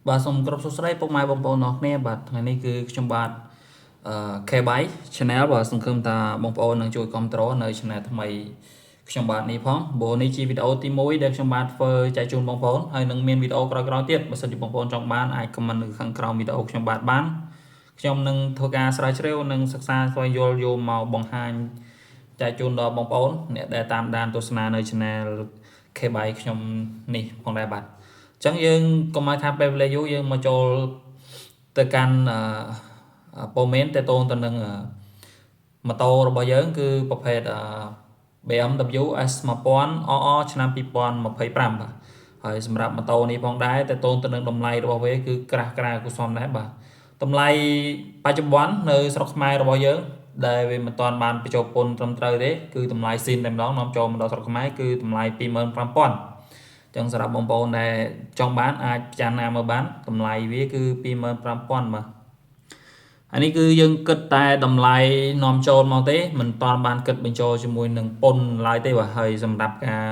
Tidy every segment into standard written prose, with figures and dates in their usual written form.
បាទសូមគោរពសួស្តីពុកម៉ែបងប្អូនអរគ្នាបាទថ្ងៃនេះគឺខ្ញុំបាទអឺ KB Channel បាទសង្ឃឹមថាបងប្អូននឹងជួយគាំទ្រនៅ Channel ថ្មីខ្ញុំបាទនេះផងព្រោះនេះជាវីដេអូទី1ដែលខ្ញុំបាទធ្វើចែកជូនបងប្អូនហើយនឹងមានវីដេអូក្រោយៗទៀតបើសិនជាបងប្អូនចង់បានអាច comment នៅខាងក្រោមវីដេអូខ្ញុំបាទបានខ្ញុំនឹងធ្វើការស្រាវជ្រាវនិងសិក្សាស្វែងយល់យកមកបង្ហាញចែកជូនដល់បងប្អូនអ្នកដែលតាមដានទស្សនានៅ Channel KB ខ្ញុំនេះផងដែរបាទអញ្ចឹងយើងកុំឲ្យខាតពេលវេលាយូរយើងមកចូលទៅកាន់អឺព័ត៌មានតទៅទៅនឹងម៉ូតូរបស់យើងគឺប្រភេទ BMW S1000 RR ឆ្នាំ2025បាទហើយសម្រាប់ម៉ូតូនេះផងដែរតទៅទៅនឹងតម្លៃរបស់វាគឺក្រាស់ក្រែគួរសមដែរបាទតម្លៃបច្ចុប្បន្ននៅស្រុកខ្មែររបស់យើងដែលវាមិនទាន់បានបញ្ចុះពន្ធត្រឹមត្រូវទេគឺតម្លៃស៊ីនតែម្ដងនាំចូលមកដល់ស្រុកខ្មែរគឺតម្លៃ25,000ចឹងសម្រាប់បងប្អូនដែលចង់បានអាចពិចារណាមើលបានតម្លៃវាគឺ25,000បាទអានេះគឺយើងគិតតែតម្លៃនាំចូលមកទេមិនទាន់បានគិតបញ្ចូលជាមួយនឹងពន្ធឡើយទេបាទហើយសម្រាប់ការ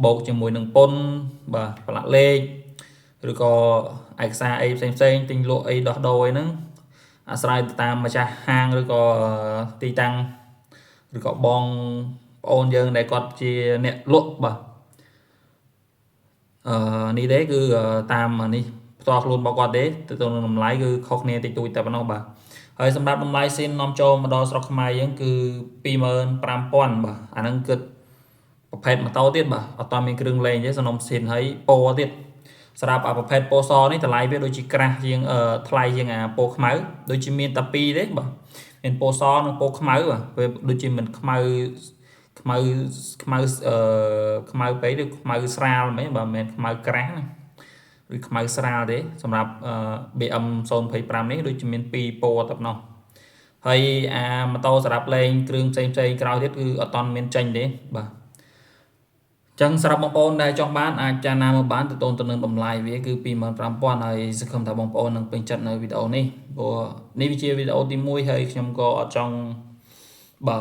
បូកជាមួយនឹងពន្ធបាទប្រឡាក់លេខឬក៏ឯកសារអីផ្សេងផ្សេងទិញលក់អីដោះដូរអីហ្នឹងអាស្រ័យទៅតាមម្ចាស់ហាងឬក៏ទីតាំងឬក៏បងប្អូនយើងដែលគាត់ជាអ្នកលក់បាទអឺនេះទេគឺតាមនេះផ្ទាល់ខ្លួនរបស់គាត់ទេទៅទៅនឹងតម្លៃគឺខុសគ្នាតិចតួចតែប៉ុណ្ណោះបាទហើយសម្រាប់តម្លៃស៊ីននាំចូលមកដល់ស្រុកខ្មែរយើងគឺ25,000បាទអាហ្នឹងគិតប្រភេទម៉ូតូទៀតបាទអត់តមានគ្រឿងលេងទេសំណុំស៊ីនហើយពណ៌ទៀតសម្រាប់អាប្រភេទពណ៌សនេះតម្លៃវាដូចជាក្រាស់ជាងថ្លៃជាងអាពណ៌ខ្មៅដូចជាមានតែពីរទេបាទមានពណ៌សនិងពណ៌ខ្មៅបាទវាដូចជាមិនខ្មៅខ្មៅខ្មៅអឺខ្មៅពេកឬខ្មៅស្រាលមែនបាទមិនមែនខ្មៅក្រាស់ណាឬខ្មៅស្រាលទេសម្រាប់ BM 025នេះដូចជាមាន2ពណ៌តែប៉ុណ្ណោះហើយអាម៉ូតូសម្រាប់លេងគ្រឿងផ្សេងផ្សេងក្រោយទៀតគឺអត់តន់មានចេញទេបាទចឹងសម្រាប់បងប្អូនដែលចង់បានអាចចារណាមកបានទៅទៅនឹងតម្លៃវាគឺ25,000ហើយសង្ឃឹមថាបងប្អូននឹងពេញចិត្តនៅវីដេអូនេះព្រោះនេះវាជាវីដេអូទី1ហើយខ្ញុំក៏អត់ចង់បើ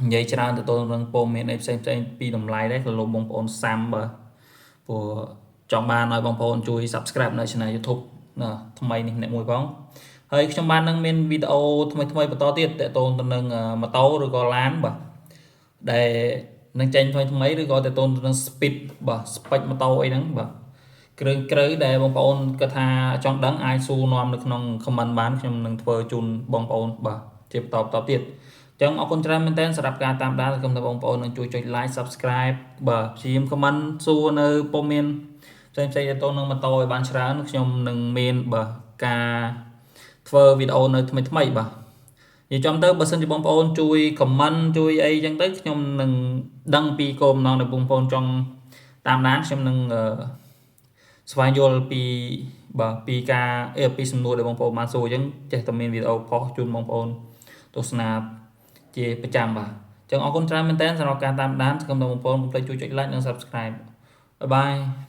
និយាយច្រើនទៅទៅនឹងព័ត៌មានអីផ្សេងផ្សេងពីតម្លៃដែរក៏លោកបងប្អូនសាំបាទព្រោះចង់បានឲ្យបងប្អូនជួយ Subscribe នៅ Channel YouTube ណាថ្មីនេះអ្នកមួយផងហើយខ្ញុំបាននឹងមានវីដេអូថ្មីថ្មីបន្តទៀតតទៅទៅនឹងម៉ូតូឬក៏ឡានបាទដែលនឹងចេញថ្មីថ្មីឬក៏តទៅទៅនឹង speed បាទ spec ម៉ូតូអីហ្នឹងបាទគ្រឿងក្រៅដែលបងប្អូនគាត់ថាចង់ដឹងអាចសួរនាំនៅក្នុង comment បានខ្ញុំនឹងធ្វើជូនបងប្អូនបាទជាបន្តបន្តទៀតចឹងអរគុណច្រើនមែនទែនសម្រាប់ការតាមដានសូមថាបងប្អូននឹងជួយចុច like subscribe បាទព្យាយាម comment សួរនៅព័ត៌មានផ្សេងផ្សេងទៅនឹងម៉ូតូឲ្យបានច្រើនខ្ញុំនឹងមានបាទការធ្វើវីដេអូនៅថ្មីថ្មីបាទនិយាយចំទៅបើសិនជាបងប្អូនជួយ comment ជួយអីចឹងទៅខ្ញុំនឹងដឹងពីគោលបំណងដែលបងប្អូនចង់តាមដានខ្ញុំនឹងស្វែងយល់ពីបាទពីការពីសំណួរដែលបងប្អូនបានសួរអញ្ចឹងចេះតែមានវីដេអូផុសជូនបងប្អូនទស្សនាជាប្រចាំបាទអញ្ចឹងអរគុណច្រើនមែនទែនសម្រាប់ការតាមដានសង្ឃឹមថាបងប្អូនកុំភ្លេចជួយចុច like និង subscribe. Bye bye.